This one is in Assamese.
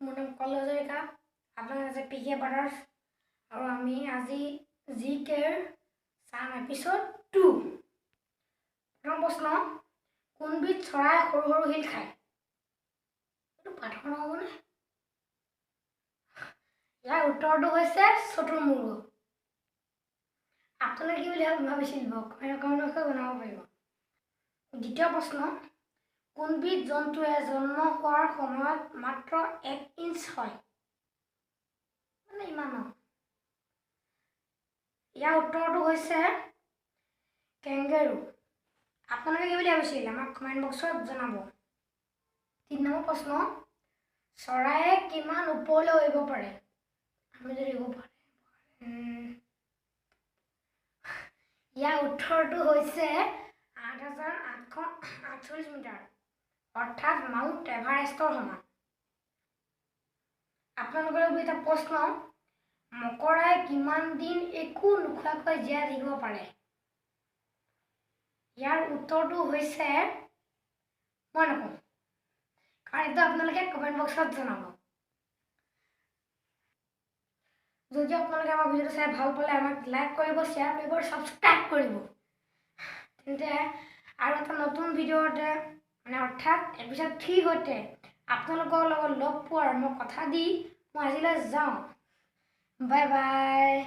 মোৰ নাম কল হাজৰিকা, আপোনালোকে আছে পি কে ব্ৰাদাৰ্ছ আৰু আমি আজি জি কেৰ চাম এপিছ'ড 2। প্ৰথম প্ৰশ্ন, কোনবিধ চৰাই সৰু সৰু শিল খায়? এইটো পাথৰ নহ'বনে? ইয়াৰ উত্তৰটো হৈছে চতুৰ্মুৰ্গ। আপোনালোকে কি বুলি ভাবিছিল বাৰু কমেণ্ট বক্সত জনাব পাৰিব। দ্বিতীয় প্ৰশ্ন, কোনবিধ জন্তুৱে জন্ম হোৱাৰ সময়ত মাত্ৰ 1 ইঞ্চ হয়? মানে ইমান। ইয়াৰ উত্তৰটো হৈছে কেংগেৰু। আপোনালোকে কি বুলি ভাবিছিল আমাক কমেণ্ট বক্সত জনাব। 3 নম্বৰ প্ৰশ্ন, চৰাইয়ে কিমান ওপৰলৈ উৰিব পাৰে? আমি যদি উৰিব পাৰে, ইয়াৰ উত্তৰটো হৈছে 8848 মিটাৰ, অৰ্থাৎ মাউণ্ট এভাৰেষ্টৰ সমান। আপোনালোকৰ এটা প্ৰশ্ন, মকৰাই কিমান দিন একো নোখোৱাকৈ জীয়াই থাকিব পাৰে? ইয়াৰ উত্তৰটো হৈছে মই নকওঁ, কাৰণ এইটো আপোনালোকে কমেণ্ট বক্সত জনাব। যদি আপোনালোকে আমাৰ ভিডিঅ'টো চাই ভাল পালে আমাক লাইক কৰিব, শ্বেয়াৰ কৰিব আৰু ছাবস্ক্ৰাইব কৰিব। তেন্তে আৰু এটা নতুন ভিডিঅ'তে মানে অৰ্থাৎ এপিছ'ড 3 সৈতে আপোনালোকৰ লগত লগ পোৱাৰ মই কথা দি মই আজিলৈ যাওঁ। Bye bye.